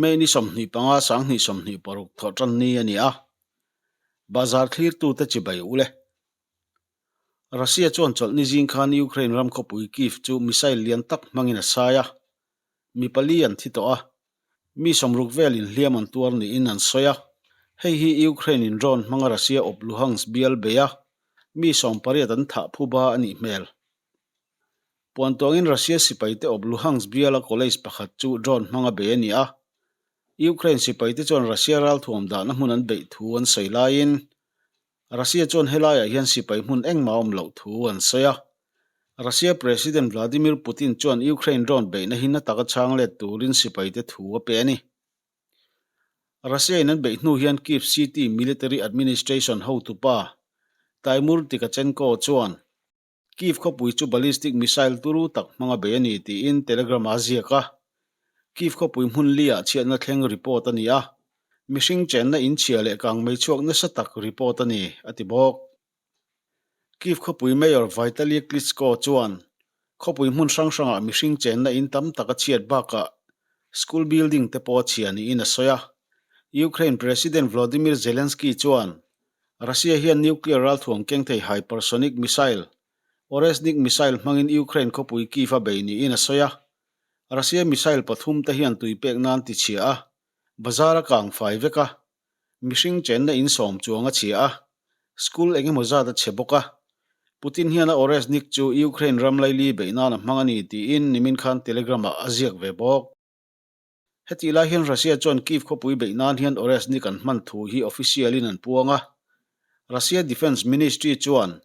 May ni 25 2026 thawhtan ni a ni a, Bazar thlirtute chibai u le. Russia chuan chawlhni zing khan Ukraine ram khawpui Kyiv chu missile lian tak hmangin a sai a, mi pali an thi tawh a, mi sawmruk velin hliam an tuar niin an sawi a. Hei hi Ukraine in drone hmanga Russia awp Luhansk bial bei a, mi 18 an thah phuba a nih hmel. Puan tuangin Russia sipaite awp Luhansk biala college pakhat chu drone hmanga bei a ni a. Ukraine sipaite chuan Russia ralthuam dahna hmun an beih thu an sawi laiin Russia chuan helaiah hian sipai hmun engmah a awm loh thu an sawi a. Russia President Vladimir Putin chuan Ukraine drone beihna hi na taka chhang let turin sipaite thu a pe a ni. Russia in an beih hnu hian Kyiv City Military Administration hotupa Tymur Tkachenko chuan Kyiv khawpui chu ballistic missile turu tak hmanga bei a ni tiin Telegram-ah a ziak a. Kyiv khawpui hmun li-ah chhiatna thleng report a ni a, mihring chenna inchhia leh kangmei chhuak nasa tak report a ni, a ti bawk. Kyiv khawpui Mayor Vitali Klitschko chuan khawpui hmun hrang hrangah mihring chenna in tam tak a chhiat bakah school building te pawh a chhia niin a sawi a. Ukraine President Volodymyr Zelensky chuan Russia hian nuclear ralthuam keng thei hypersonic missile, Oreshnik missile hmangin Ukraine khawpui Kyiv a bei niin a sawi a. Russia missile pathum te hian tui pek nan ti chhia a, bazar a kang fai vek a, mihring chenna in sawm chuang a chhia a, school eng emaw zat a chhe bawk a. Putin hian a Oreshnik chu Ukraine ram laili beih nan a hmang a ni tiin nimin khan Telegram-ah a ziak ve bawk. Hetih lai hian Russia chuan Kyiv khawpui beih nan hian Oreshnik an hman thu hi official in an puang a. Russia Defence Ministry chuan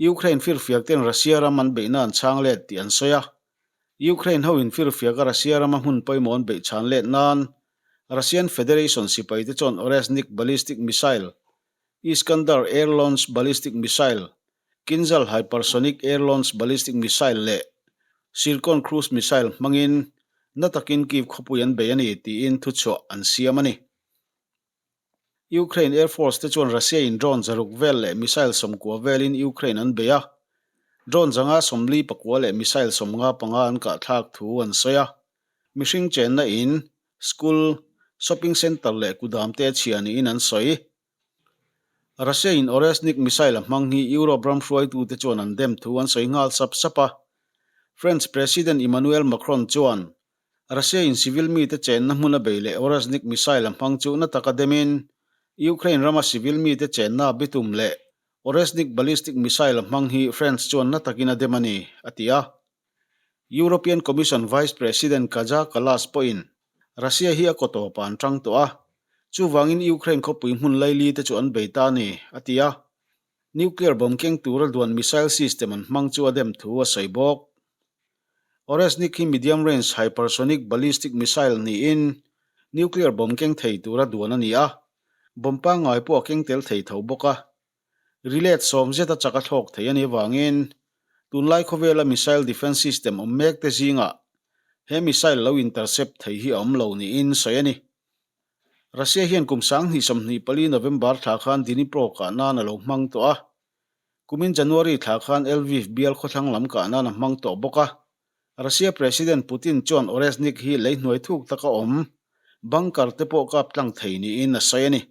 Ukraine firfiak ten Russia ram an beihna an chhang let tih an sawi a. Ukraine ho in firfiak a Russia rama hmun pawimawh an beih chhan let nan Russian Federation sipai te chuan Oreshnik ballistic missile, Iskander air-launched ballistic missile, Kinzhal hypersonic air-launched ballistic missile leh Zircon cruise missile hmangin na takin Kyiv khawpui an bei a ni tiin thuchhuah an siam a ni. Ukraine Air Force te chuan Russia in drone zaruk vel leh missile 90 velin Ukraine an bei a, drone 144 leh missile 55 an kahthlak thu an sawi a. Mihring chenna in, school, shopping centre leh kudam te a chhia niin an sawi. Russia in Oreshnik missile a hmang hi Europe ram hruaitute chuan an dem thu an sawi nghal sap sap a. French President Emmanuel Macron chuan Russia in civil mite chenna hmun a bei leh Oreshnik missile a hmang chu na taka demin Ukraine rama civil mite chenna bitum leh Oreshnik ballistic missile a hmang hi France chuan na takin a dem a ni, a ti a. European Commission Vice President Kaja Kallas pawhin Russia hi a kaw tawpah an tang tawh a, chuvangin Ukraine khawpui hmun laili te chu an bei ta a ni, a ti a. Nuclear bomb keng tura duan missile system an hmang chu a dem thu a sawi bawk. Oreshnik hi medium range hypersonic ballistic missile niin nuclear bomb keng thei tura duan a ni a, bomb pangngai pawh a keng tel thei tho bawk a. Rilet sawm zet a chak a thlawk thei a nih avangin tunlai khawvela missile defence system awm mek te zingah he missile lo intercept thei hi a awm lo niin sawi a ni. Russia hian kum 2024 November thla khan Dnipro kah nan a lo hmang tawh a, kumin January thla khan Lviv bial khawthlang lam kah nan a hmang tawh bawk a. Russia President Putin chuan Oreshnik hi lei hnuai thuk taka awm bunker te pawh kap tlang thei niin a sawi a ni.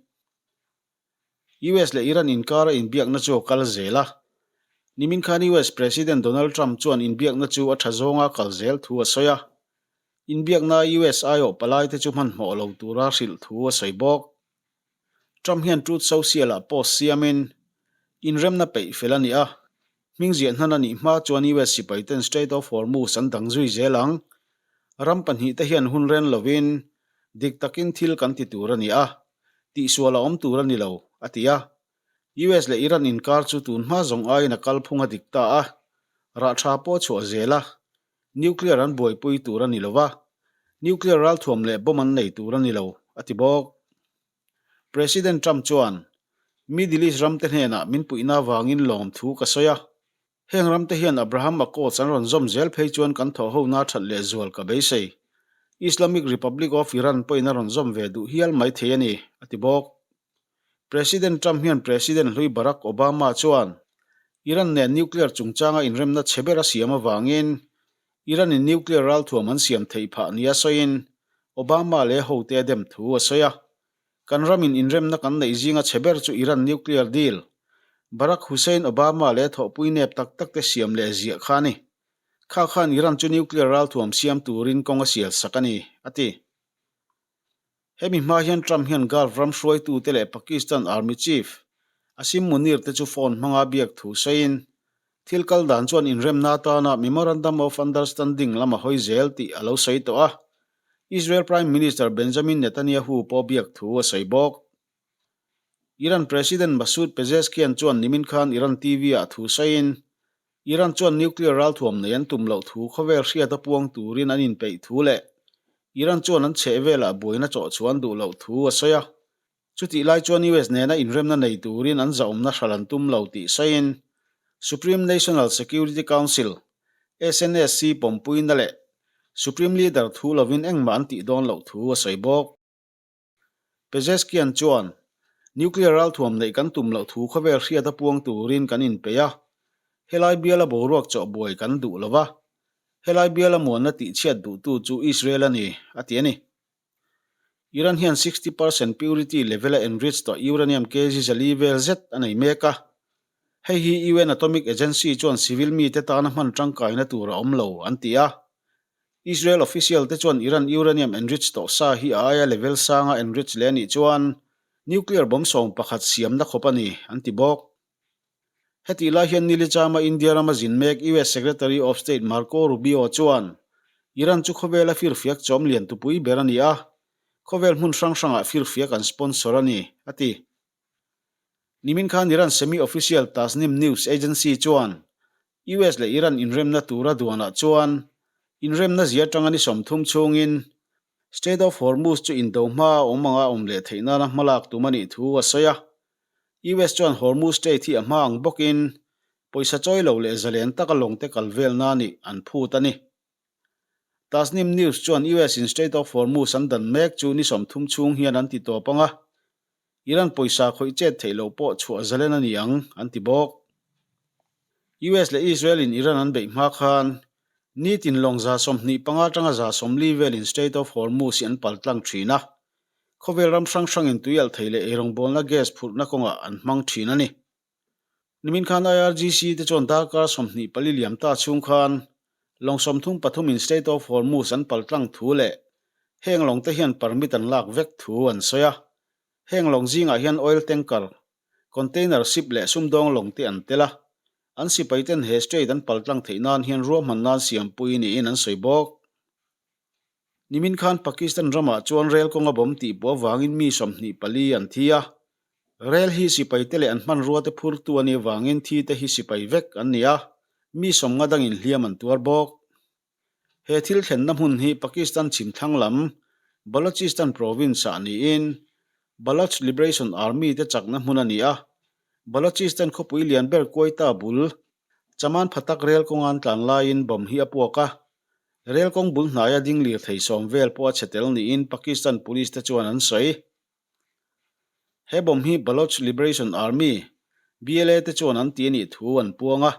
US leh Iran inkara inbiakna chu a kal zel a. Nimin khan US President Donald Trump chuan inbiakna chu a tha zawnga kal zel thu a sawi a. Inbiaknaa US aiawh palaite chu hmanhmawh lo tura hrilh thu a sawi bawk. Trump hian Truth Social-ah post siamin, Inremna peih fel a ni a. Hming ziah hnan a nih hma chuan US sipaiten Strait of Hormuz an dang zui zel ang. Ram pahnihte hian hun ren lovin dik takin thil kan ti tur a ni a, tihsual a awm tur a ni lo, a ti a. US leh Iran inkar chu tun hma zawng aiin a kalphung a dik ta a, rah tha pawh a chhuah zel a. Nuclear an buaipui tur a ni lo va, nuclear ralthuam leh bomb an nei tur a ni lo, a ti bawk. President Trump chuan, Middle East ramte hnenah min puihna avangin lawmthu ka sawi a. Heng ramte hian Abraham Accords an rawn zawm zel phei chuan kan thawhhona that leh zual ka beisei. Islamic Republic of Iran pawhin a rawn zawm ve duh hial mai thei a ni, a ti bawk. President Trump hian President hlui Barack Obama chuan Iran nen nuclear chungchanga inremna chhe ber a siam avangin Iran-in nuclear ralthuam an siam theih phah nia sawiin. Obama leh hote a dem thu a sawi a. Kan ramin inremna kan neih zinga chhe ber chu Iran nuclear deal, Barack Hussein Obama leh thawhpui nep tak tak te siam leh ziah kha a ni. Kha khan Iran chu nuclear ralthuam siam turin kawng a sial sak a ni, a ti. Hemi hma hian Trump hian Gulf ram hruaitute leh Pakistan Army Chief, Asim Munir te chu phone hmanga biak thu sawiin, thil kal dan chuan inremna atana Memorandum of Understanding lam a hawi zel tih a lo sawi tawh a, Israel Prime Minister Benjamin Netanyahu pawh biak thu a sawi bawk. Iran President Masoud Pezeshkian chuan nimin khan Iran TV-ah thu sawiin, Iran chuan nuclear ralthuam nei an tum loh thu khawvel hriat a puang turin an inpeih thu leh Iran chuan an chheh velah buaina chawh chhuah an duh loh thu a sawi a. Chutih lai chuan US nena inremna nei turin an zahawmna hral an tum lo tih sawiin Supreme National Security Council, SNSC, pawmpuina leh Supreme Leader thu lovin engmah an tih dawn loh thu a sawi bawk. Pezeshkian chuan, Nuclear ralthuam neih kan tum loh thu khawvel hriat a puang turin kan inpeih a, helai biala boruak chawh buai kan duh lo va, helai biala muanna tihchhiat duhtu chu Israel a ni, a ti a ni. Iran hian 60 percent purity level-a enriched tawh uranium kg 400 vel zet a nei mek a, hei hi UN Atomic Agency chuan civil mite tana hman tangkaina tur a awm lo, an ti a. Israel official te chuan Iran uranium enrich tawh sa hi a aia level sanga enrich leh a nih chuan nuclear bomb 11 siamna khawp a ni, an ti bawk. Hetih lai hian Nili Chama India rama zin mek US Secretary of State Marco Rubio chuan Iran chu khawvela firfiak chawm lian tupui ber a ni a, khawvel hmun hrang hrangah firfiak an sponsor a ni, a ti. Nimin khan Iran semi-official Tasnim news agency chuan US leh Iran inremna tura duanah chuan inremna zia atanga ni 30 chhungin Strait of Hormuz chu indo hma a awm anga awm leh theih nana hmalak tum a nih thu a sawi a. US chuan Hormuz Strait hi a hma ang bawkin pawisa chawi lo leh zalen taka lawngte kal vel na nih an phut a ni. Tasnim News chuan US in Strait of Hormuz an dan mek chu ni 30 chhung hian an ti tawp ang a, Iran pawisa khawih chet theih loh pawh chhuah zalen a ni ang, an ti bawk. US leh Israel in Iran an beih hma khan nitin lawng 25 atanga 40 velin Strait of Hormuz hi an pal tlang thin a, khawvel ram hrang hrangin tuialh thei leh eirawngbawlna gas phurhna kawngah an hmang thin a ni. Nimin khan IRGC te chuan darkar 24 liam ta chhung khan lawng 33 in Strait of Hormuz an pal tlang thu leh heng lawng te hian permit an lak vek thu an sawi a. Heng lawng zingah hian oil tanker, container ship leh sumdawng lawng te an tel a. An sipai ten he strait an pal tlang theih nan hian ruahman nan siampui niin an sawi bawk. Nimin khan Pakistan ramah chuan rel kawng a bawm tih pawh avangin mi 24 an thi a. Rel hi sipaite leh an hmanruate phurtu a nih avangin thite hi sipai vek an ni a, mi 50 dangin hliam an tuar bawk. He thil thlenna hmun hi Pakistan chhimthlang lam Balochistan province-ah niin Baloch Liberation Army te chakna hmun a ni a. Balochistan khawpui lian ber Quetta bul Chaman Phatak rel kawnga an tlan laiin bomb hi a puak a. Rel kawng bul hnaia ding lirthei 10 vel pawh a chhe tel niin Pakistan police te chuan an sawi. He bomb hi Baloch Liberation Army, BLA, te chuan an ti a nih thu an puang a.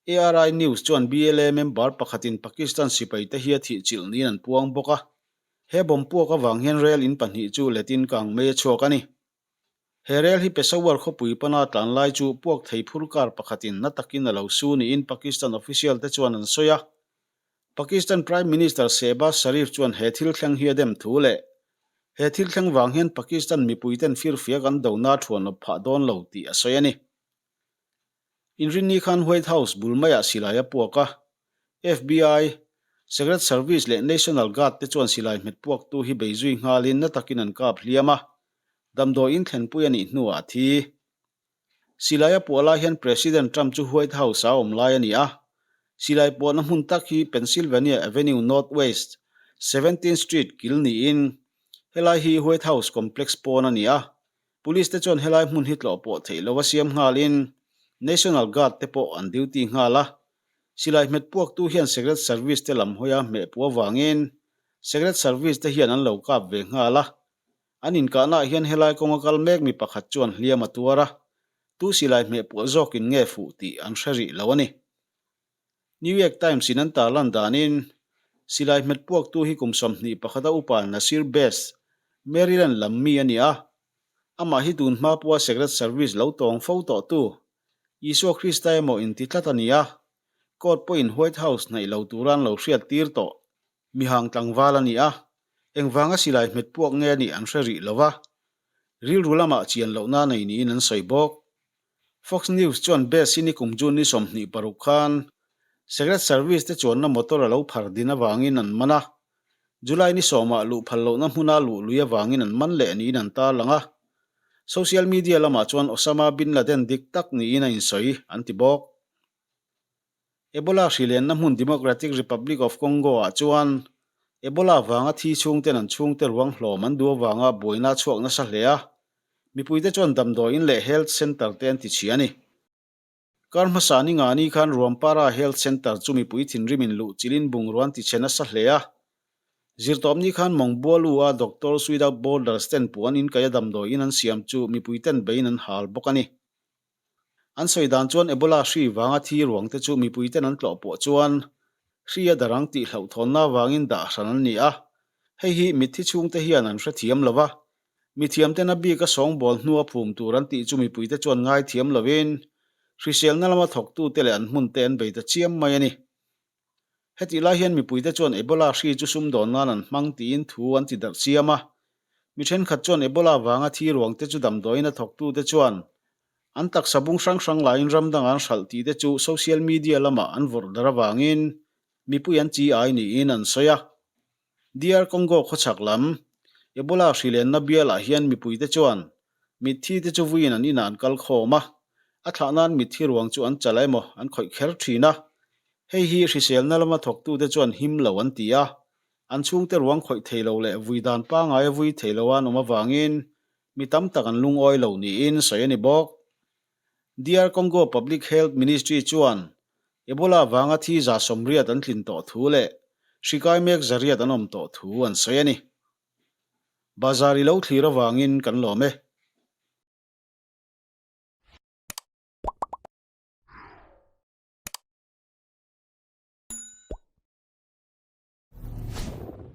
ARI News chuan BLA member pakhatin Pakistan sipai te hi a thih chilh niin an puang bawk a. He bomb puak avang hian rel in pahnih chu letin kang mei a chhuak a ni. He rel hi Peshawar khawpui pana tlan lai chu puak thei phur kar pakhatin na takin a lo su niin Pakistan official te chuan an sawi a. Pakistan Prime Minister Shehbaz Sharif chuan he thil thleng hi a dem thu leh he thil thleng vang hian Pakistan mipuiten firfiak an dona thuan awp phah dawn lo tih a sawi a ni. Inrinni khan White House bul maiah silai a puak a, FBI, Secret Service leh National Guard te chuan silai hmet puaktu hi bei zui nghalin na takin an kap hliam a, damdawiin thlenpui a nih hnuah a thi. Silai a puah lai hian President Trump chu White House-a awm lai a ni a. Silai puahna hmun tak hi Pennsylvania Avenue Northwest, Seventeenth Street kil niin helai hi White House complex pawn a ni a. Police te chuan helai hmun hi tlawh pawh theih lova siam nghalin National Guard te pawh an duty nghal a. Silai hmet puaktu hian Secret Service te lam hawia hmeh puah avangin Secret Service te hian an lo kap ve nghal a. An inkahnaah hian helai kawnga kal mek mi pakhat chuan hliam a tuar a, tu silai hmeh puah zawkin nge fuh tih an hre rih lo a ni. New York Times in an tarlan danin, Silai hmet puaktu hi kum 21 a upa Nasir Best, Maryland lam mi a ni a. Amah hi tun hma pawha Secret Service lo tawng fo tawhtu, Isua Krista emaw inti tlat a ni a. Court pawhin White House hnaih lo tura an lo hriat tir tawh. Mihang tlangval a ni a, engvanga silai hmet puak nge a nih an hre rih lo va, rilru lamah chian lohna nei niin an sawi bawk. Fox News chuan Bess hi nikum June ni 26 khan Secret Service te chuanna motor a lo phar din avangin an man a, July ni sawmah luh phal lohna hmuna luh lui avangin an man leh niin an tarlang a. Social media lamah chuan Osama bin Laden dik tak niin a insawi an ti bawk. Ebola hrilenna hmun Democratic Republic of Congo ah chuan Ebola vanga thi chhungten an chhungte ruang hlawm an duh avanga buaina a chhuak nasa hle a, mipuite chuan damdawiin leh health centre te an ti chhia a ni. Kar hmasa ni nga ni khan Ruampara Health Centre chu mipui thinrimin luh chilin bungrua an ti chhe nasa hle a. Zirtawpni khan Mongbualu-a Doctors Without Borders ten puan inkaia damdawiin an siam chu mipuiten beiin an hal bawk a ni. An sawi dan chuan Ebola hri vanga thi ruang te chu mipuiten an tlawh pawh chuan hri a darang tih hlauhthawnna avangin dah hran an ni a. Hei hi mitthi chhungte hian an hrethiam lo va, mithiamten a bik a sawngbawl hnua phum tur an tih chu mipuite chuan ngaithiam lovin hriselna lama thawktute leh an hmunte an bei ta chiam mai a ni. Hetih lai hian mipuite chuan Ebola hri chu sumdawn nan an hmang tiin thu an ti darh chiam a. Mi thenkhat chuan Ebola vanga thi ruangte chu damdawiin a thawktute chuan an taksa bung hrang hrang laiin ram dangah an hralh tih te chu social media lamah an vawrh darh avangin mipui an chi ai niin an sawi a. DR Congo khawchhak lam Ebola hri lenna bialah hian mipuite chuan mitthi te chu vuiin an inah an kal khawm a, a thlah nan mitthi ruang chu an chala emaw an khawih kher thin a. Hei hi hriselna lama thawktute chuan him lo an ti a, an chhungte ruang khawih thei lo leh vui dan pangaia vui thei lo an awm avangin mi tam tak an lungawi lo niin sawi a ni bawk. DR Congo Public Health Ministry chuan Ebola vanga thi 180 an tlin tawh thu leh hri kai mek 800 an awm tawh thu an sawi a ni. Bazar i lo thlir avangin kan lawm e.